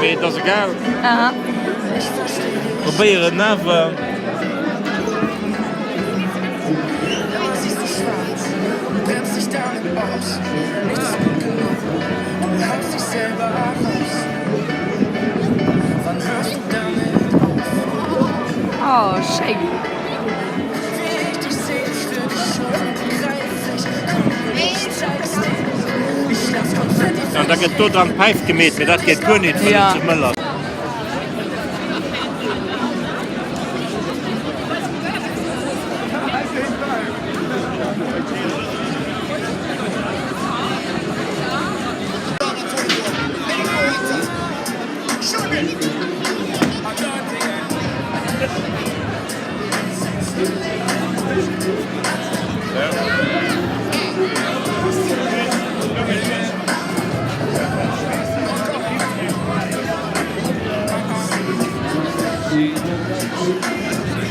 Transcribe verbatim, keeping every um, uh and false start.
Mee, dat is egal. Aha. Proberen even. Oh, shake. Ja, dat geit tot aan het pijfje mee, maar dat geit gewoon niet. Ja. Van het Müller.